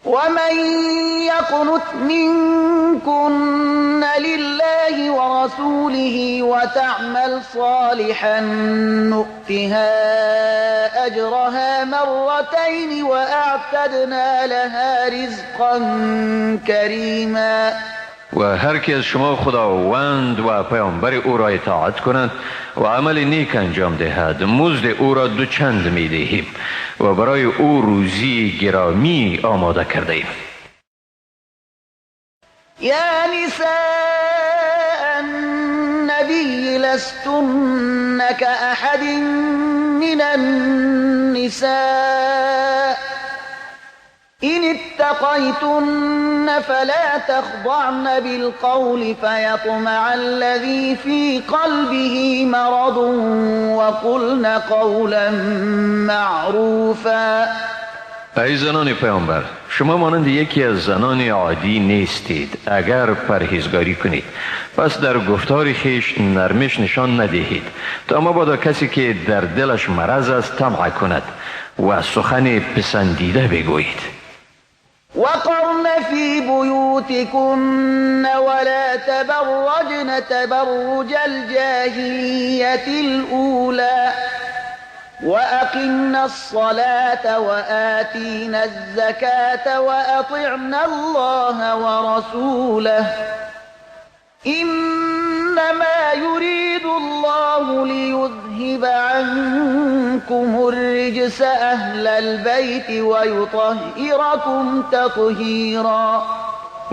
ومن يقنت منكن لله ورسوله وتعمل صالحا نؤتها أجرها مرتين وأعتدنا لها رزقا كريما. و هر که از شما خداوند و پیامبر او را اطاعت کند و عمل نیک انجام دهد، مزد او را دو چند می دهیم و برای او روزی گرامی آماده کرده ایم. یا نساء النبی لستن كأحد من النساء إن اتقيتن فلا تخضعن بالقول فيطمع الذي في قلبه مرض وقلن قولا معروفا. ای زنان پیامبر، شما مانند یکی از زنان عادی نیستید. اگر پرهیزگاری کنید پس در گفتار خویش نرمش نشان ندهید تا مبادا کسی که در دلش مرض است طمع کند و سخن پسندیده بگویید. وقرن في بيوتكن ولا تبرجن تبرج الجاهلية الأولى وأقمن الصلاة وآتين الزكاة وأطعن الله ورسوله إنما يريد الله ليذهب عنكم الرجس أهل البيت ويطهركم تطهيرا.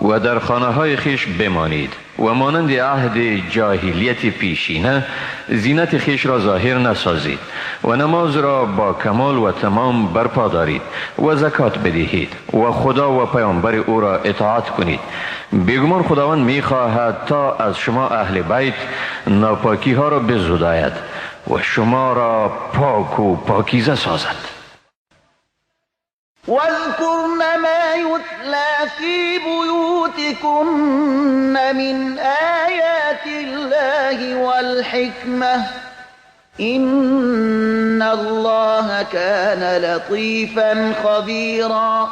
و در خانه های خیش بمانید و مانند عهد جاهلیت پیشینه زینت خیش را ظاهر نسازید و نماز را با کمال و تمام برپا دارید و زکات بدهید و خدا و پیامبر او را اطاعت کنید. بیگمان خداوند میخواهد تا از شما اهل بیت ناپاکی ها را بزداید و شما را پاک و پاکیزه سازد. واذكرن ما يتلى في بيوتكن من آيات الله والحكمة إن الله كان لطيفا خبيرا.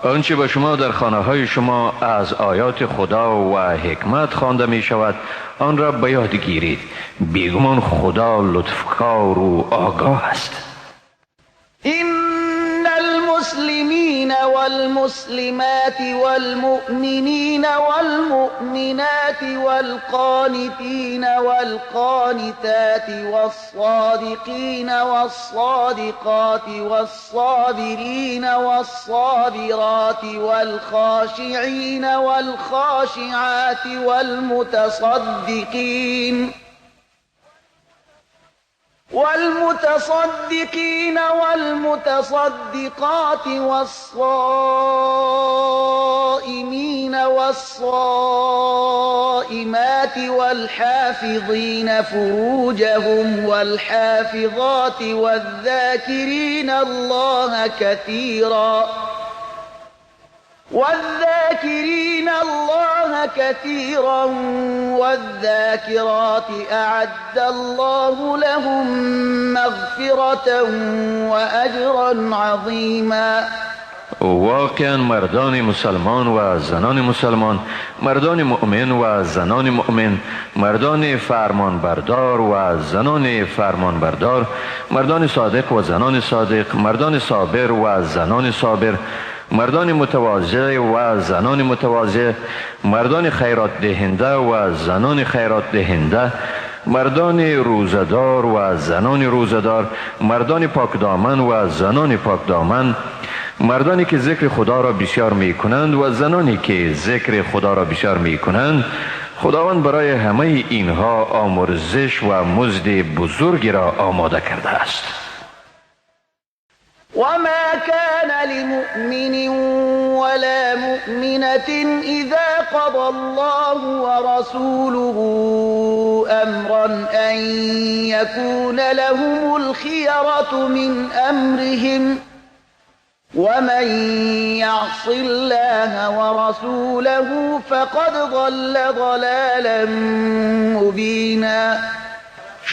آنچه به شما در خانه های شما از آیات خدا و حکمت خوانده می شود آن را به یاد گیرید. بیگمان خدا لطفکار و آگاه است. إن المسلمين والمسلمات والمؤمنين والمؤمنات والقانتين والقانتات والصادقين والصادقات والصابرين والصابرات والخاشعين والخاشعات والمتصدقين والمتصدقات والصائمين والصائمات والحافظين فروجهم والحافظات والذاكرين الله كثيرا والذاكرات أعد الله لهم مغفرة وأجرا عظيما. واقعا مردان مسلمان و زنان مسلمان، مردان مؤمن و زنان مؤمن، مردان فرمانبردار و زنان فرمانبردار، مردان صادق و زنان صادق، مردان صابر و زنان صابر، مردان متواضع و زنان متواضع، مردان خیرات دهنده و زنان خیرات دهنده، مردان روزدار و زنان روزدار، مردان پاکدامن و زنان پاکدامن، مردانی که ذکر خدا را بسیار می کنند و زنانی که ذکر خدا را بسیار می کنند، خداوند برای همه اینها آمرزش و مزد بزرگی را آماده کرده است. وما كان لمؤمن ولا مؤمنة إذا قضى الله ورسوله أمرا أن يكون لهم الخيرة من أمرهم ومن يعص الله ورسوله فقد ضل ضلالا مبينا.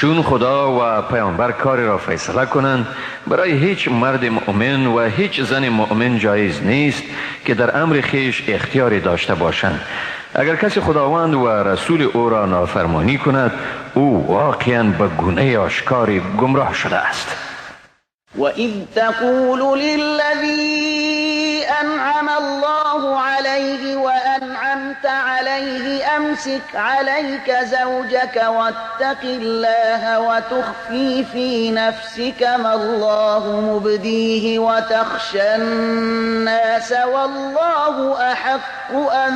چون خدا و پیامبر کاری را فیصله کنند، برای هیچ مرد مؤمن و هیچ زن مؤمن جایز نیست که در امر خویش اختیاری داشته باشند. اگر کسی خداوند و رسول او را نافرمانی کند، او واقعا به گونه آشکاری گمراه شده است. وإذ تقول للذي أنعم الله عليه وأنعمت عليه أمسك عليك زوجك واتق الله وتخفي في نفسك ما الله مبديه وتخشى الناس والله أحق أن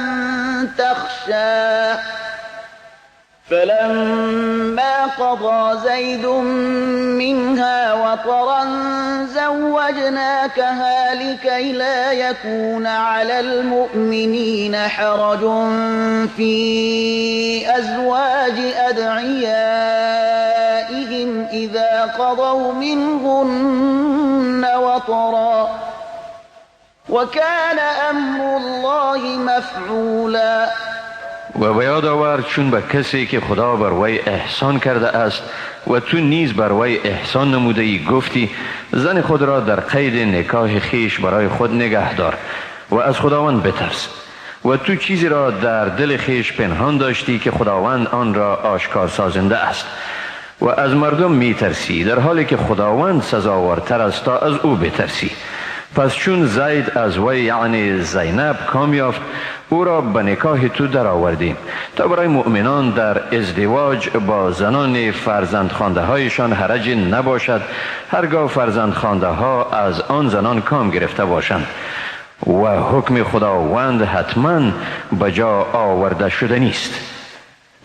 تخشاه فلما قضى زيد منها وطرا زوجناكها لكي لا يكون على المؤمنين حرج في أزواج أدعيائهم إذا قضوا منهن وطرا وكان أمر الله مفعولا. و به یاد آور چون به کسی که خدا بر وی احسان کرده است و تو نیز بر وی احسان نموده ای گفتی زن خود را در قید نکاح خویش برای خود نگه دار و از خداوند بترس، و تو چیزی را در دل خویش پنهان داشتی که خداوند آن را آشکار سازنده است و از مردم میترسی، در حالی که خداوند سزاوارتر است تا از او بترسی. پس چون زید از وی یعنی زینب کام یافت، او را به نکاح تو درآوردیم تا برای مؤمنان در ازدواج با زنان فرزندخوانده هایشان حرج نباشد، هرگاه فرزندخوانده ها از آن زنان کام گرفته باشند، و حکم خداوند حتما به جا آورده شده نیست.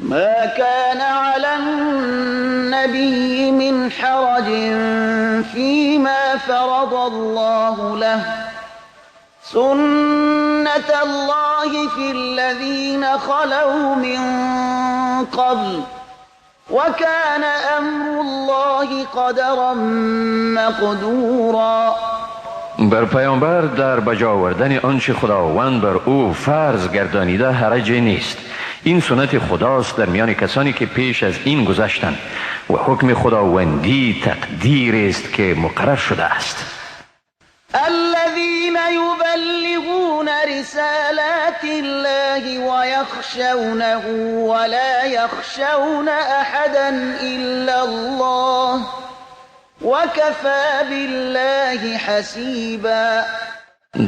ما كان على النبي من حرج فيما فرض الله له سنة الله في الذين خلوا من قبل وكان أمر الله قدرا مقدورا. بر پیامبر در بجا آوردن آنچه خداوند بر او فرض گردانیده حرج نیست. این سنت خداست در میان کسانی که پیش از این گذشتند و حکم خداوندی تقدیر است که مقرر شده است. الذين يبلغون رسالات الله ويخشونه ولا يخشون أحدا إلا الله وكفى بالله حسيبا.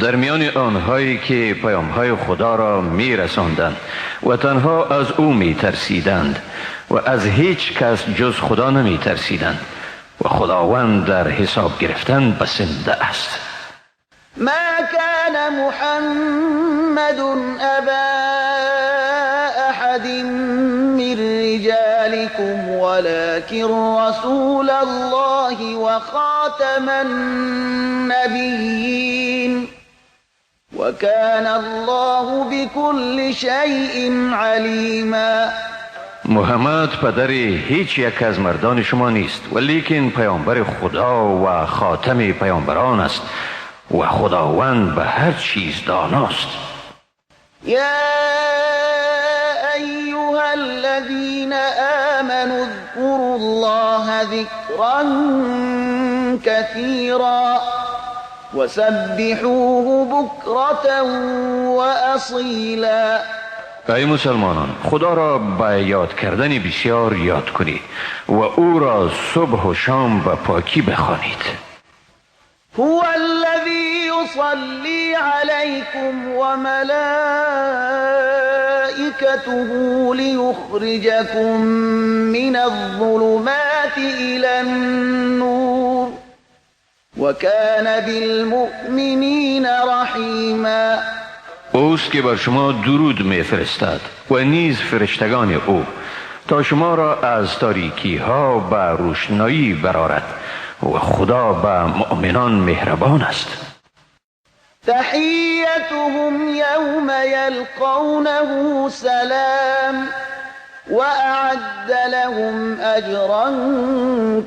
در میان آنهایی که پیامهای خدا را میرساندند و تنها از او میترسیدند و از هیچ کس جز خدا نمیترسیدند و خداوند در حساب گرفتن بسنده است. ما كان محمد أبا أحد من رجالكم ولكن رسول الله وخاتم النبيين وكان الله بكل شيء عليما. محمد پدر هیچ یک از مردان شما نیست، ولیکن پیامبر خدا و خاتم پیامبران است و خداوند به هر چیز داناست. یا ایها الذین آمنوا اذکروا الله ذکرا کثیرا وسبحوه بکرة وأصیلا. ای مسلمانان، خدا را به یاد کردن بسیار یاد کنید و او را صبح و شام به پاکی بخوانید. هو الذي يصلي عليكم وملائكته ليخرجكم من الظلمات إلى النور وكان بالمؤمنين رحيما. اوست که بر شما درود میفرستد و نیز فرشتگان او تا شما را از تاریکی ها به روشنایی برآرد و خدا به مؤمنان مهربان است. تحیتهم یوم یلقونه سلام وأعد لهم اجرا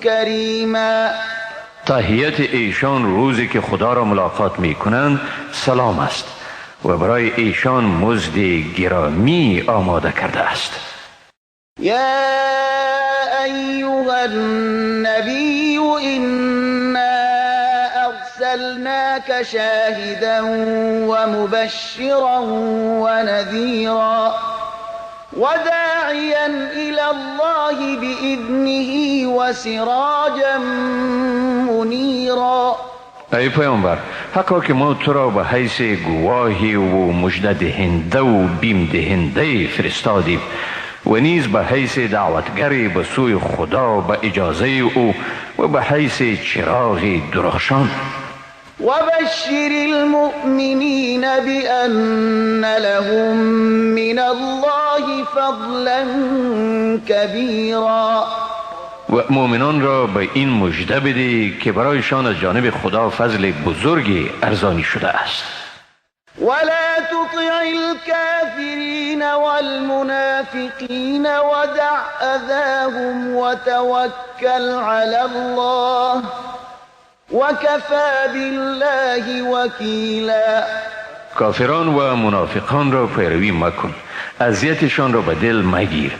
کریما. تحیت ایشان روزی که خدا را ملاقات میکنند سلام است و برای ایشان مزد گرامی آماده کرده است. یا أيها النبي إنا أرسلناك شاهدا ومبشرا ونذيرا وداعيا إلى الله بإذنه وسراجا منيرا. ای پیامبر، حقا که ما تو را به حیث گواهی و مژده دهنده و بیم دهنده فرستادیم و نیز به حیث دعوتگری به سوی خدا به اجازه او و به حیث چراغ درخشان. وبشر المؤمنین بأن لهم من الله فضلا کبیرا. و مؤمنان را به این مژده بده که برایشان از جانب خدا فضل بزرگی ارزانی شده است. ولا تطع الكافرین والمنافقین ودع اذاهم وتوکل علی الله وکفی بالله وکیلا. کافران و منافقان را پیروی مکن، اذیتشان را به دل مگیر،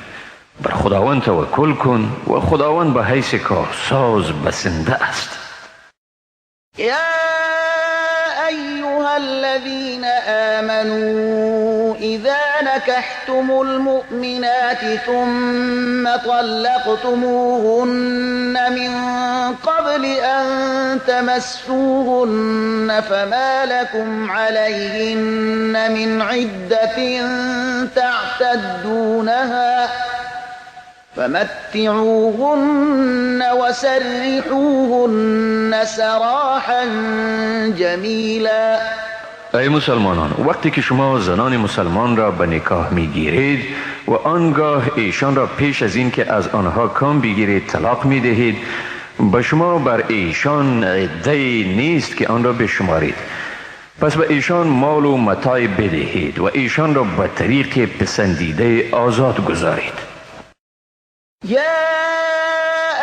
بر خداوند توکل کن و خداوند به حیث کارساز بسنده است. یا ایها الذین آمنوا اذا نكحتم المؤمنات ثم طلقتموهن من قبل أن تمسوهن فما لكم عليهن من عدة تعتدونها فمتعوهن وسرحوهن سراحا جمیلا. ای مسلمانان، وقتی که شما زنان مسلمان را به نکاح میگیرید و آنگاه ایشان را پیش از این که از آنها کام بگیرید طلاق میدهید، به شما بر ایشان عده نیست که آن را بشمارید. پس به ایشان مال و متاع بدهید و ایشان را به طریق پسندیده آزاد گذارید. یا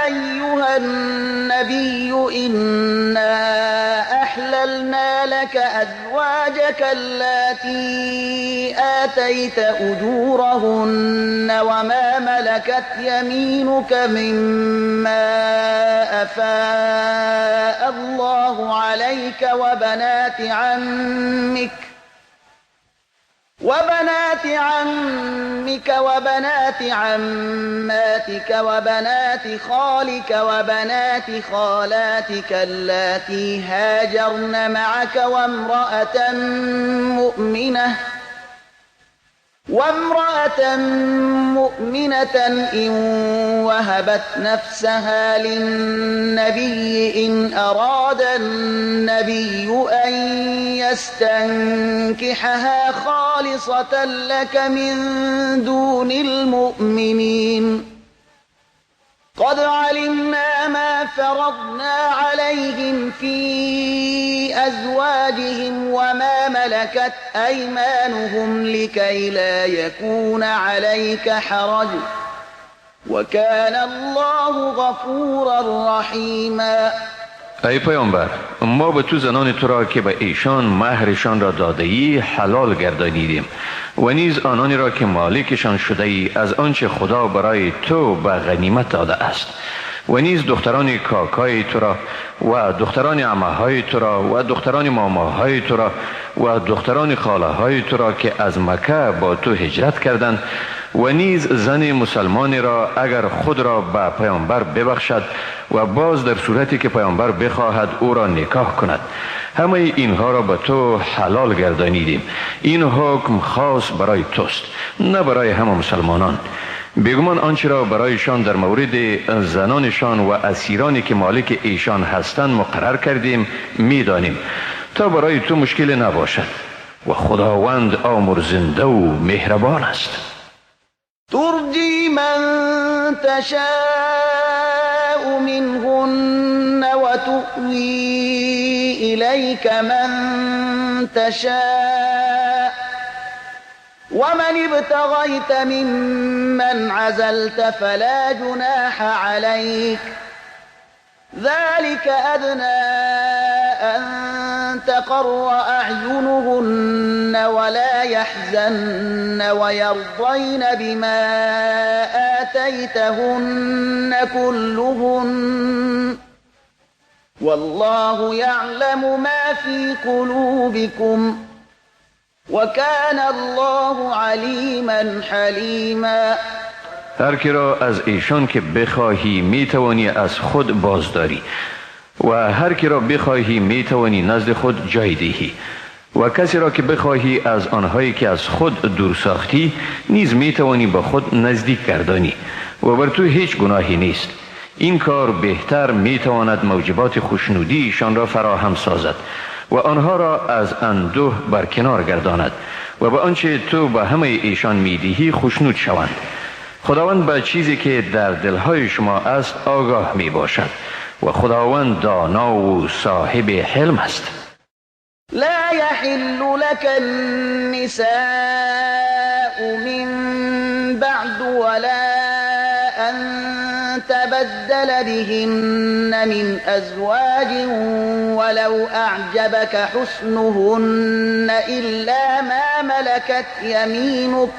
ایها النبی انا احللنا لك ازواجك اللاتی آتیت اجورهن وما ملكت یمینك مما افاء الله عليك وبنات عمك وبنات عماتك وبنات خالك وبنات خالاتك اللاتي هاجرن معك وامرأة مؤمنة إن وهبت نفسها للنبي إن أراد النبي أن يستنكحها خالصة لك من دون المؤمنين قد علمنا ما فرضنا عليهم في أزواجهم وما ملكت أيمانهم لكي لا يكون عليك حرج وكان الله غفورا رحيما. ای پیامبر، ما به تو زنان تو را که به ایشان مهرشان را داده‌ای حلال گردانیدیم و نیز آنانی را که مالکشان شده ای از آنچه خدا برای تو به غنیمت داده است و نیز دختران کاکای تو را و دختران عمه‌های تو را و دختران ماماهای تو را و دختران خاله های تو را که از مکه با تو هجرت کردند و نیز زن مسلمان را اگر خود را به پیامبر ببخشد و باز در صورتی که پیامبر بخواهد او را نکاح کند، همه اینها را به تو حلال گردانیدیم. این حکم خاص برای توست، نه برای همه مسلمانان. بیگمان آنچه را برایشان در مورد زنانشان و اسیرانی که مالک ایشان هستند مقرر کردیم میدانیم تا برای تو مشکل نباشد و خداوند آمرزنده و مهربان است. ترجی من تشاء منهن وتؤوی إلیک من تشاء ومن ابتغیت ممن عزلت فلا جناح عليك ذلك أدنى أن تقر أعينهن ولا يحزن ويرضين بما آتيتهن كلهن والله يعلم ما في قلوبكم وكان الله عليما حليما. هر کی را از ایشان که بخواهی میتوانی از خود بازداری و هر کی را بخواهی میتوانی نزد خود جای دهی و کسی را که بخواهی از آنهایی که از خود دور ساختی نیز میتوانی با خود نزدیک گردانی و بر تو هیچ گناهی نیست. این کار بهتر میتواند موجبات خوشنودی ایشان را فراهم سازد و آنها را از اندوه برکنار گرداند و به آنچه تو به همه ایشان میدهی خوشنود شوند. خداوند به چیزی که در دلهای شما است آگاه می باشد و خداوند دانا و صاحب حلم است. لا يحل لك النساء من بعد ولا أن تبدل بهن من أزواج ولو أعجبك حسنهن إلا ما ملكت يمينك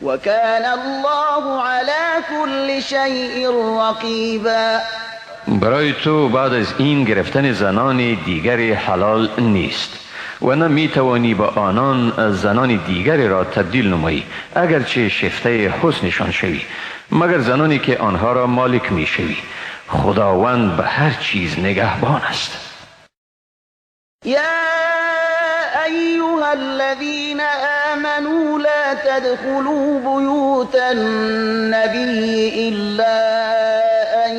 وكان الله على كل شيء رقيبا. برای تو بعد از این گرفتن زنان دیگر حلال نیست و نه میتوانی با آنان زنان دیگری را تبدیل نمایی اگرچه شفته حسنشان شوی، مگر زنانی که آنها را مالک میشوی. خداوند به هر چیز نگهبان است. یا ایها الذین آمنوا لا تدخلوا بیوت النبی الا أن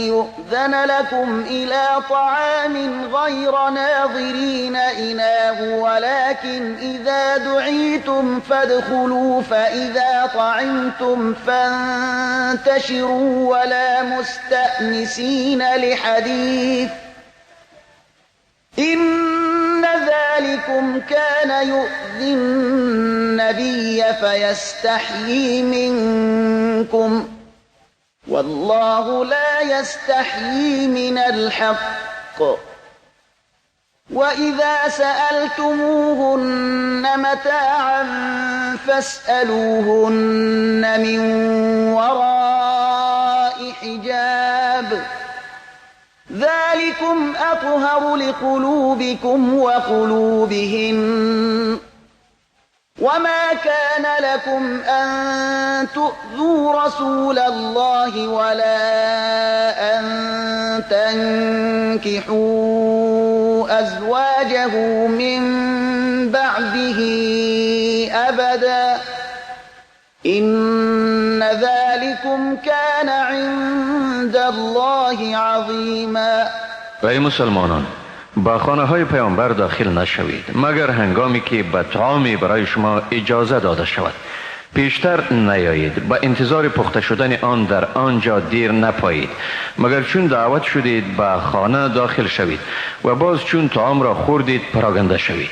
يؤذن لكم إلى طعام غير ناظرين إناه ولكن إذا دعيتم فادخلوا فإذا طعمتم فانتشروا ولا مستأنسين لحديث إن ذلكم كان يؤذي النبي فيستحيي منكم والله لا يستحيي من الحق. وإذا سألتموهن متاعا فاسألوهن من وراء حجاب ذلكم أطهر لقلوبكم وقلوبهن. وما كان لكم أن تؤذوا رسول الله ولا أن تنكحوا أزواجه من بعده أبدا إن ذلكم كان عند الله عظيما. ای مسلمانان، با خانه های پیامبر داخل نشوید مگر هنگامی که به طعامی برای شما اجازه داده شود. پیشتر نیایید، با انتظار پخته شدن آن در آنجا دیر نپایید، مگر چون دعوت شدید به خانه داخل شوید و باز چون طعام را خوردید پراگنده شوید.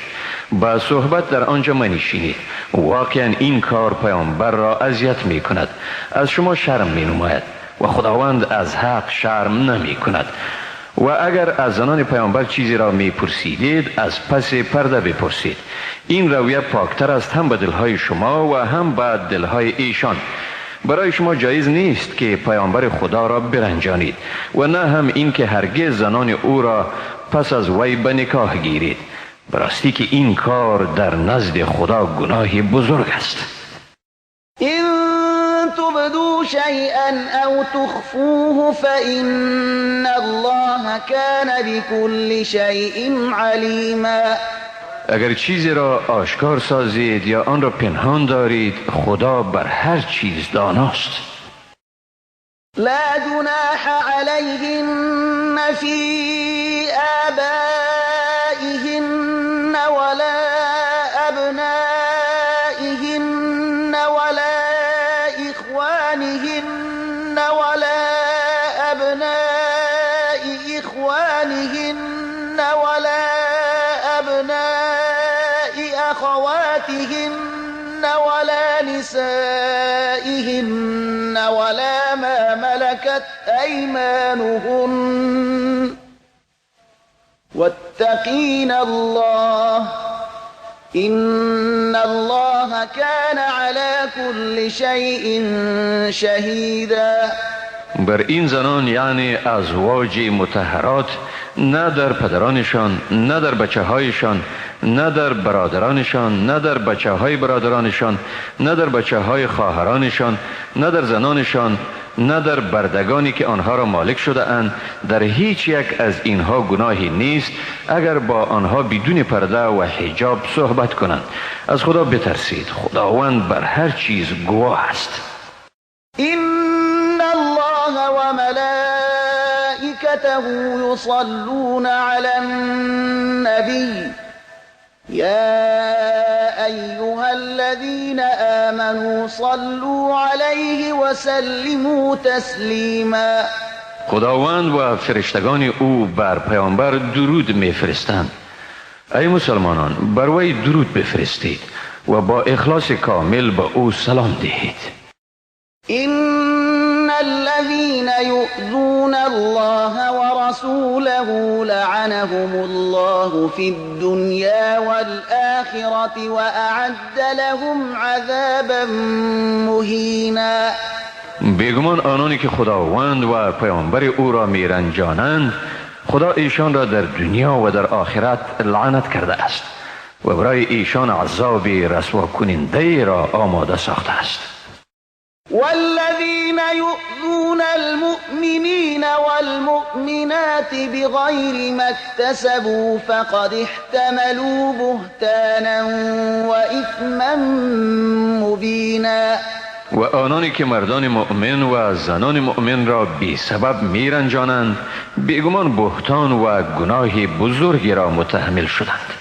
با صحبت در آنجا منشینید. واقعا این کار پیامبر را اذیت می کند، از شما شرم می نماید و خداوند از حق شرم نمی کند. و اگر از زنان پیامبر چیزی را می پرسیدید از پس پرده بپرسید. این رویه پاکتر است هم به دلهای شما و هم به دلهای ایشان. برای شما جایز نیست که پیامبر خدا را برنجانید و نه هم این که هرگز زنان او را پس از وی به نکاح گیرید. براستی که این کار در نزد خدا گناه بزرگ است. تبدوا شيئا أو تخفوه فإن الله كان بكل شيء عليما. اگر چیزی را آشکار سازید یا آن را پنهان دارید، خدا بر هر چیز داناست. لا جناح عليهن في آبائهن ولا أبنائهن ولا إخوانهن ولا أبناء إخوانهن ولا أبناء أخواتهن ولا نسائهن ولا ما ملكت أيمانهن واتقوا واتقين الله إن الله كان على كل شيء شهيدا. بر این زنان یعنی ازواج مطهرات نه در پدرانشان، نه در بچه هایشان، نه در برادرانشان، نه در بچه های برادرانشان، نه در بچه های خواهرانشان، نه در زنانشان، نه در بردگانی که آنها را مالک شده اند، در هیچ یک از اینها گناهی نیست اگر با آنها بدون پرده و حجاب صحبت کنند. از خدا بترسید، خداوند بر هر چیز گواه است. إن الله وملائكته يصلون على النبي يا أيها الذين آمنوا صلوا عليه وسلموا تسليما. خداوند و فرشتگان او بر پیامبر درود میفرستند. ای مسلمانان، بر وی درود بفرستید و با اخلاص کامل به او سلام دهید. إن الذين يؤذون الله ورسوله لعنهم الله في الدنيا والآخرة وأعد لهم عذابا مهینا. بیگمان آنانی که خداوند و پیامبر او را میرنجانند، خدا ایشان را در دنیا و در آخرت لعنت کرده است و برای ایشان عذاب رسوا کننده را آماده ساخته است. والذين يؤذون المؤمنين والمؤمنات بغير ما اكتسبوا فقد احتملوا بهتانا وإثما مبینا. و آنانی که مردان مؤمن و زنان مؤمن را بی سبب میرنجانند، بیگمان بهتان و گناه بزرگی را متحمل شدند.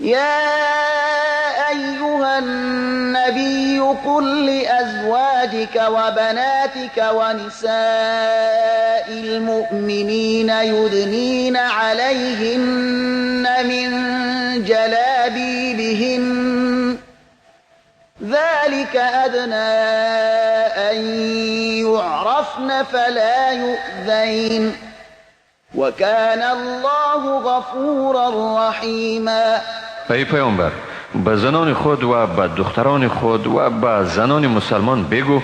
یا ایها النبی قل لأزواجك وبناتك ونساء المؤمنين يدنين عليهن من جلابيبهن ذلك أدنى أن يعرفن فلا يؤذين وكان الله غفورا رحيما. ای پیامبر، به زنان خود و به دختران خود و به زنان مسلمان بگو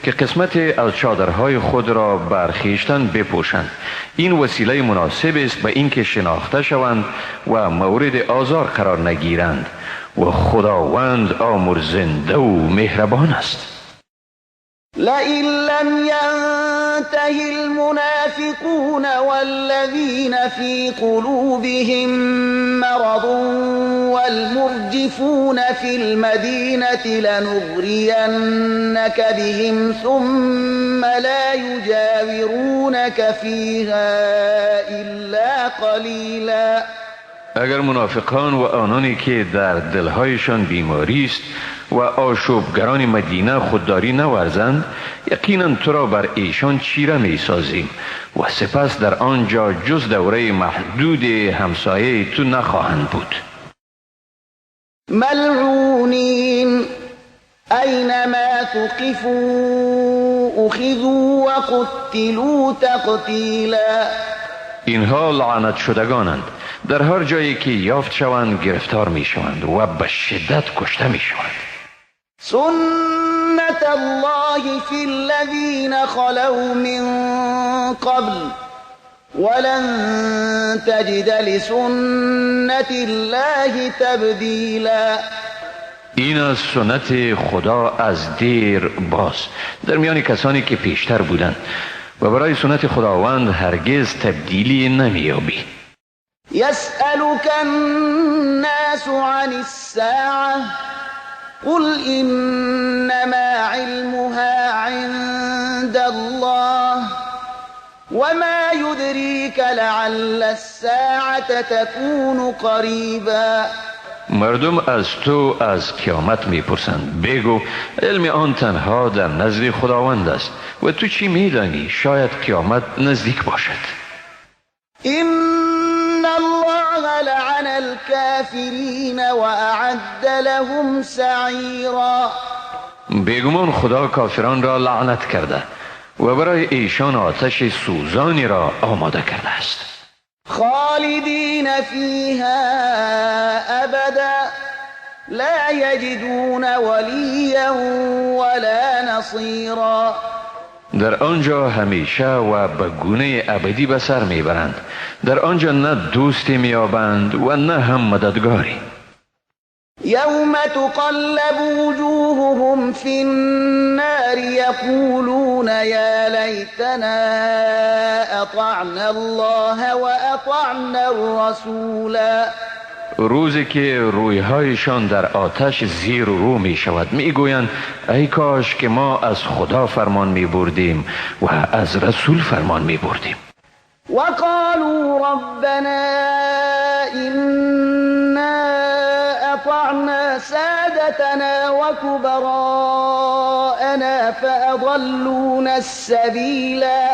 که قسمت از چادرهای خود را بر خویشتن بپوشند. این وسیله مناسب است به اینکه شناخته شوند و مورد آزار قرار نگیرند و خداوند آمرزنده و مهربان است. لئن لم ينته المنافقون والذين في قلوبهم مرض والمرجفون في المدينة لنغرينك بهم ثم لا يجاورونك فيها إلا قليلا. اگر منافقان و آنانی که در دلهایشان بیماری است و آشوبگران مدینه خودداری نورزند، یقینا تو را بر ایشان چیره می سازیم و سپس در آنجا جز دوره محدود همسایه تو نخواهند بود. ملعونین اینما ثقفوا اخذوا وقتلوا تقتیلا. اینها لعنت شدگانند، در هر جایی که یافت شوند گرفتار می شوند و به شدت کشته می شوند. سنت الله فی الذین خلوا من قبل ولن تجد لسنت الله تبدیلا. این از سنت خدا از دیر باز در میان کسانی که پیشتر بودند و برای سنت خداوند هرگز تبدیلی نمی‌یابی. يسألك الناس عن الساعة قل إنما علمها عند الله وما يدريك لعل الساعة تكون قريبا. مردم از تو از قیامت میپرسند، بگو علم آن تنها در نزد خداوند است و تو چی میدانی؟ شاید قیامت نزدیک باشد. إن الله لعن الكافرين وأعد لهم سعيرا. بیگمان خدا کافران را لعنت کرده و برای ایشان آتش سوزانی را آماده کرده است. خالدین فیها ابدا لا یجدون ولیا ولا نصیرا. در آنجا همیشه و به گونه ابدی به سر میبرند. در آنجا نه دوستی میابند و نه هم مددگاری. یوم تقلب وجوههم فی النار یقولون یا لیتنا اطعنا الله واطعنا الرسولا. روزی که رویهایشان در آتش زیر و رو می شود می گویند ای کاش که ما از خدا فرمان می بردیم و از رسول فرمان می بردیم. وقالوا ربنا إنا أطعنا سادتنا وكبراءنا فأضلونا السبیلا.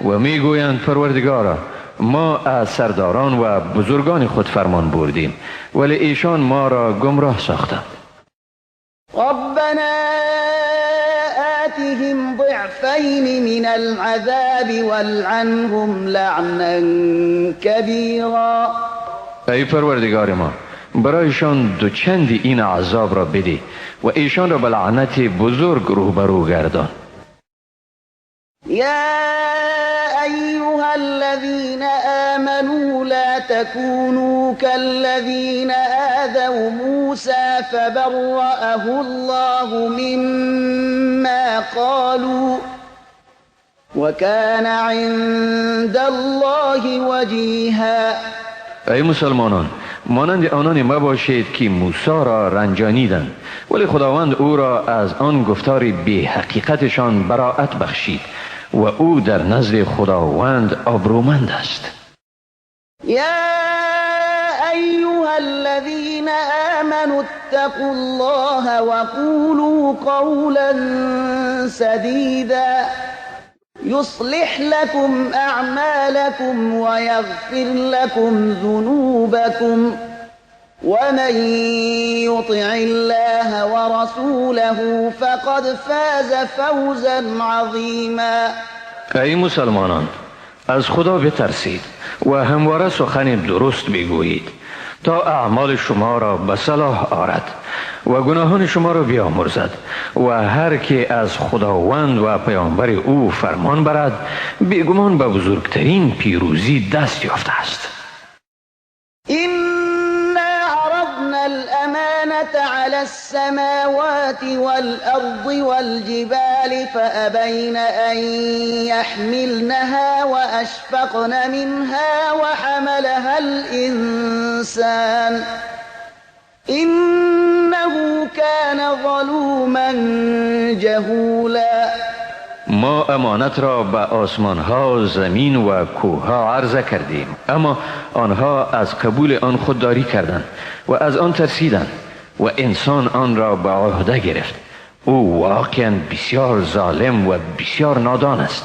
و می گویند پروردگارا ما از سرداران و بزرگان خود فرمان بردیم ولی ایشان ما را گمراه ساختند. ربنا آتهم ضعفین من العذاب والعنهم لعنا کبیرا. ای پروردگار ما برایشان دو چند این عذاب را بده و ایشان را به لعنت بزرگ روبرو گردان. یا ایها الذین آمنوا لا تكونوا كالذین آذوا موسى فبرأه الله مما قالوا وكان عند الله وجیها. ای مسلمانان مانند آنان مباشید که موسی را رنجانیدند ولی خداوند او را از آن گفتار بی حقیقتشان براءت بخشید و او در نزد خداوند آبرومند است. یا ایها الذین آمنوا اتقوا الله وقولوا قولا سدیدا يصلح لكم أعمالكم ويغفر لكم ذنوبكم ومن يطع الله ورسوله فقد فاز فوزا عظیما. ای مسلمانان از خدا بترسید و همواره سخن درست بگویید تا اعمال شما را به صلاح آرد و گناهان شما را بیامرزد و هر که از خداوند و پیامبر او فرمان برد بیگمان به بزرگترین پیروزی دست یافته است. إنا عرضنا الأمانة على السماوات والأرض والجبال فأبين أن يحملنها وأشفقن منها وحملها الإنسان إنه كان ظلوما جهولا. ما امانت را به آسمان ها، زمین و کوه ها عرضه کردیم، اما آنها از قبول آن خودداری کردند و از آن ترسیدند و انسان آن را به عهده گرفت. او واقعا بسیار ظالم و بسیار نادان است.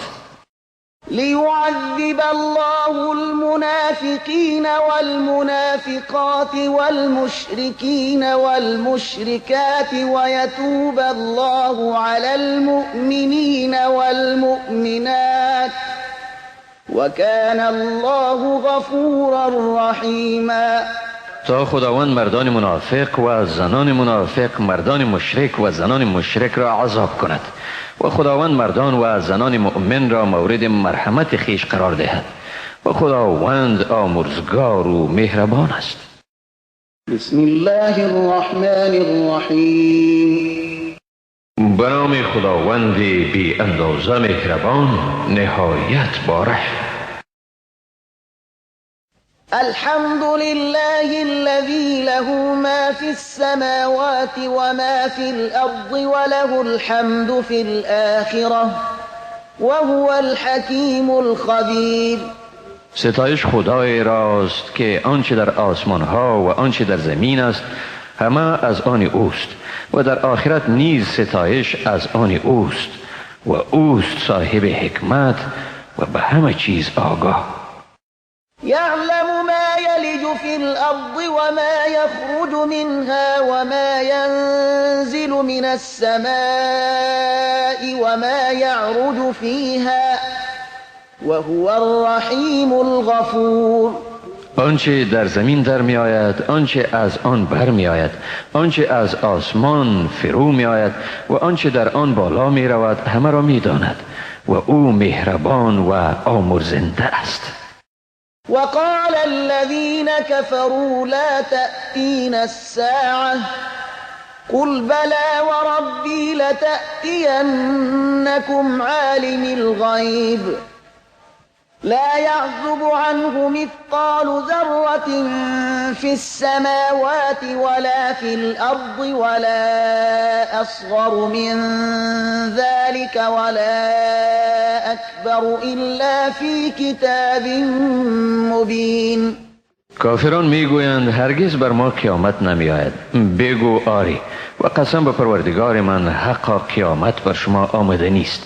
ليعذب الله المنافقين والمنافقات والمشركين والمشركات ويتوب الله على المؤمنين والمؤمنات وكان الله غفورا رحيما. تا خداوند مردان منافق و زنان منافق، مردان مشرک و زنان مشرک را عذاب کند و خداوند مردان و زنان مؤمن را مورد مرحمت خویش قرار دهد و خداوند آمرزگار و مهربان است. بسم الله الرحمن الرحیم. به نام خداوند بی اندازه مهربان نهایت بارحم. الحمد لله الذي له ما في السماوات وما في الأرض وله الحمد في الآخرة وهو الحكيم الخبير. ستایش خدای راست که آنچه در آسمان ها و آنچه در زمین است همه از آن اوست و در آخرت نیز ستایش از آن اوست و اوست صاحب حکمت و به همه چیز آگاه. يعلم ما يلج في الأرض وما يخرج منها وما ينزل من السماء وما يعرج فيها وهو الرحیم الغفور. آنچه در زمین در می آید، آنچه از آن بر می آید، آنچه از آسمان فرو می آید و آنچه در آن بالا می رود همه را می داند و او مهربان و آمرزنده است. وقال الذين كفروا لا تأتينا الساعة قل بلى وربي لتأتينكم عالم الغيب لا يعزب عنه مثقال ذرة في السماوات ولا في الأرض ولا أصغر من ذلك ولا أكبر إلا في كتاب مبين. کافران میگویند هرگز بر ما قیامت نمی آید. بگو آری و قسم به پروردگار من حقا قیامت بر شما آمده نیست.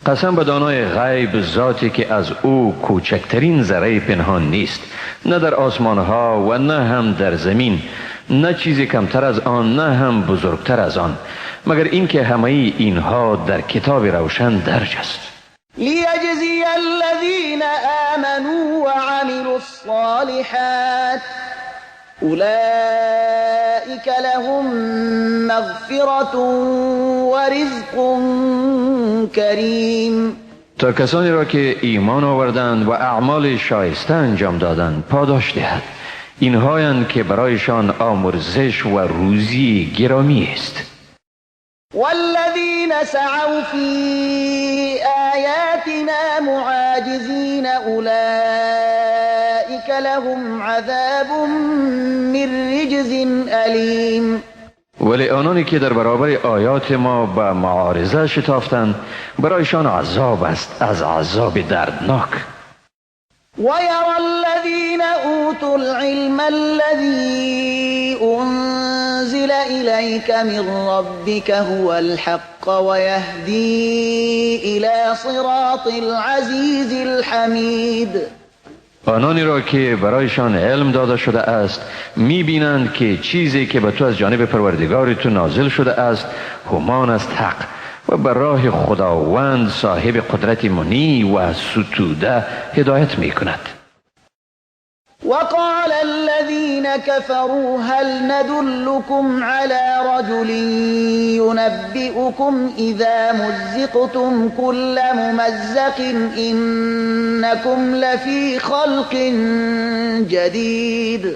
قسم به دانای غیب، ذاتی که از او کوچکترین ذره پنهان نیست، نه در آسمان ها و نه هم در زمین، نه چیزی کمتر از آن نه هم بزرگتر از آن، مگر اینکه همه اینها در کتاب روشن درج است. لیجزی الذین آمنوا وعملوا الصالحات اولئک لهم مغفرة ورزق کریم. تا کسانی را که ایمان آوردند و اعمال شایسته انجام دادند پاداش دهد. اینهایند که برایشان آمرزش و روزی گرامی است. والذین سعوا فی آیاتنا معاجزین اولئک لهم عذاب من رجز الیم. ولی آنانی که در برابر آیات ما به معارضه شتافتند برایشان عذاب است از عذاب دردناک. ويرى الذين أوتوا العلم الذي أنزل إليك من ربك هو الحق ويهدي إلى صراط العزيز الحميد. آنانی را که برایشان علم داده شده است میبینند که چیزی که به تو از جانب پروردگار تو نازل شده است همان است حق و بر راه خداوند صاحب قدرت منی و ستوده هدایت می کند. وقال الذين كفروا هل ندلكم على رجل ينبئكم إذا مزقتم كل ممزق إنكم لفي خلق جديد.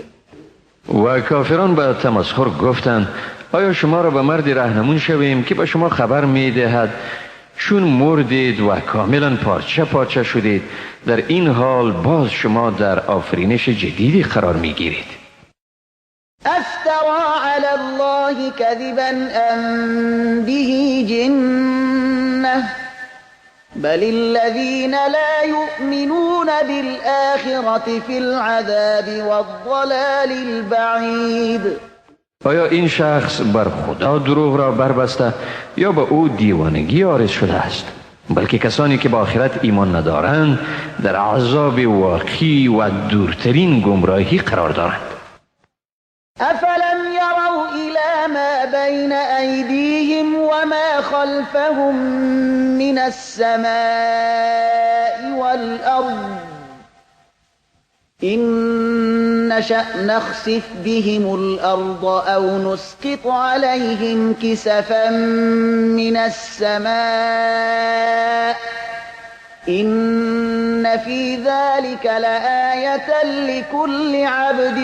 و کافران به تمسخر گفتند آیا شما را به مردی رهنمون شویم که به شما خبر می دهد چون مردید و کاملا پارچه پارچه شدید، در این حال باز شما در آفرینش جدیدی قرار می گیرید. افترا علی الله کذبا ام به جنه بل الذین لا یؤمنون بالآخرة فی العذاب والضلال البعید. آیا این شخص بر خدا دروغ را بربسته یا به او دیوانگی عارض شده است؟ بلکه کسانی که به آخرت ایمان ندارند در عذاب واقعی و دورترین گمراهی قرار دارند. افلم یروا الی ما بین ایدیهم و ما خلفهم من السماء والارض إن نشأ نخسف بهم الأرض أو نسقط عليهم كسفا من السماء إن في ذلك لآية لكل عبد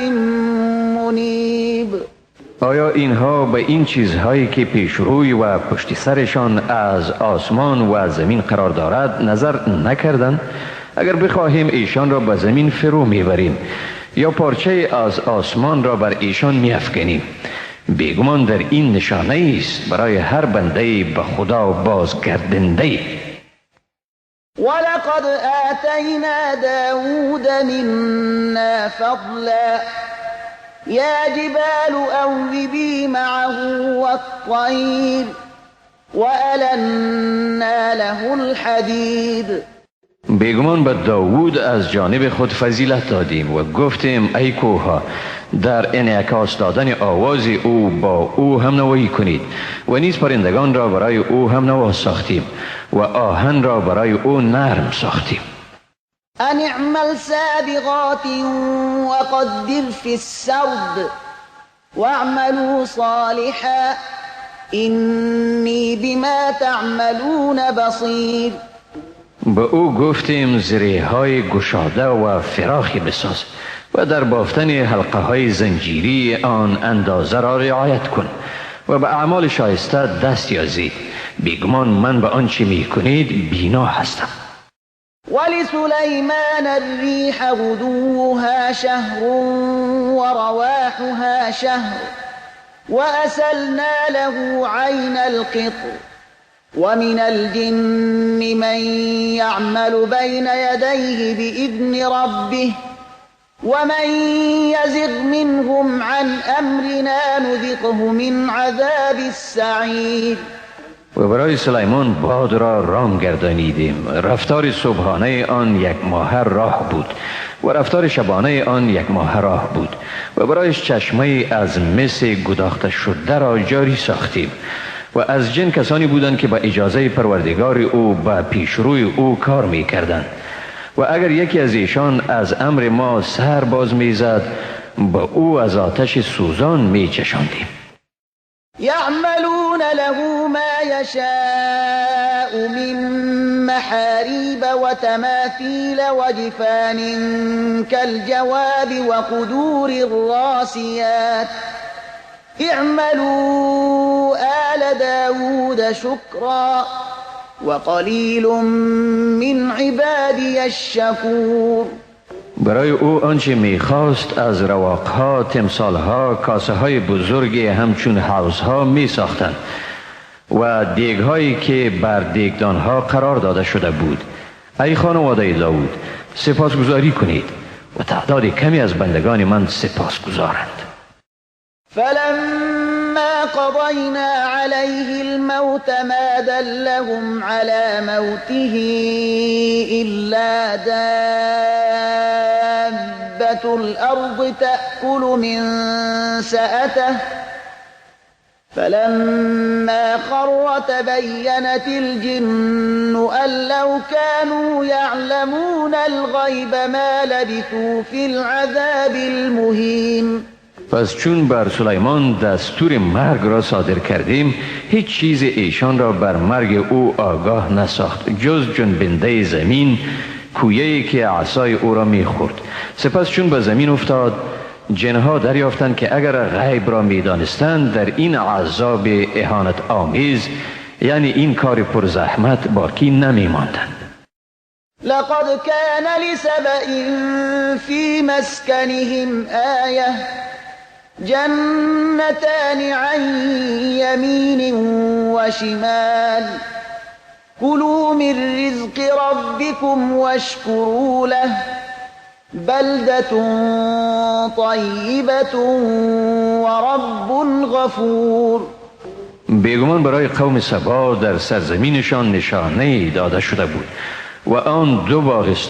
منيب. آیا اینها به این چیزهایی که پیش روی و پشت سرشان از آسمان و زمین قرار دارد نظر نکردند؟ اگر بخواهیم ایشان را به زمین فرو میبریم یا پارچه از آسمان را بر ایشان میافکنیم. بیگمان در این نشانه است برای هر بنده به خدا بازگردنده. ولقد آتینا داود منا فضلا یا جبال اوبی معه والطیر وألنا له الحدید. بیگمان به داوود از جانب خود فضیلت دادیم و گفتیم ای کوه‌ها در انعکاس دادن آواز او با او هم نوایی کنید و نیز پرندگان را برای او هم نوا ساختیم و آهن را برای او نرم ساختیم. أن اعمل سابغات وقدر في السرد واعملوا صالحا إني بما تعملون بصير. به او گفتیم زره گشاده و فراخی بساز و در بافتن حلقه های زنجیری آن اندازه را رعایت کن و به اعمال شایسته دست یازید. بیگمان من به آنچه می کنید بینا هستم. ولسلیمان الریح غدوها شهر ورواحها شهر وأسلنا له عین القطر ومن الجن من يعمل بين يديه بإذن ربه ومن يزغ منهم عن أمرنا نذقه من عذاب السعير. و برای سلیمان باد را رام گردانیدیم. رفتار صبحانه آن یک ماه راه بود و رفتار شبانه آن یک ماه راه بود و برایش چشمه از مس گداخته شده را جاری ساختیم و از جن کسانی بودند که با اجازه پروردگار او به پیشروی او کار می کردند و اگر یکی از ایشان از امر ما سر باز می زد با او از آتش سوزان می چشاندیم. یعملون له ما یشاء من محاریب و تماثیل و جفان کالجواب و قدور الراسیات اعملوا آل داود شکرا وقلیل من عبادی الشکور. برای او آنچه میخواست از رواقها، تمثالها، کاسه های بزرگ همچون حوضها میساختند و دیگهایی که بر دیگدانها قرار داده شده بود. ای خانواده داود، سپاسگزاری کنید و تعداد کمی از بندگان من سپاسگزارند. فلما قضینا علیه الموت ما دلهم على موته إلا دابة الأرض تأكل من سأته فلما خر تبينت الجن أن لو كانوا يعلمون الغيب ما لبثوا في العذاب المهين. پس چون بر سلیمان دستور مرگ را صادر کردیم، هیچ چیز ایشان را بر مرگ او آگاه نساخت جز جنبنده زمین، کویه‌ای که عصای او را میخورد. سپس چون به زمین افتاد، جنها دریافتند که اگر غیب را میدانستند در این عذاب اهانت آمیز، یعنی این کار پرزحمت، باقی نمیماندند. لقد كان لسبإ في مسكنهم آیه جنتان عن يمين وشمال كلوا من رزق ربكم واشكروا له بلدة طيبة ورب غفور. بیگمان برای قوم سبا در سرزمینشان نشانه داده شده بود و آن دو باغ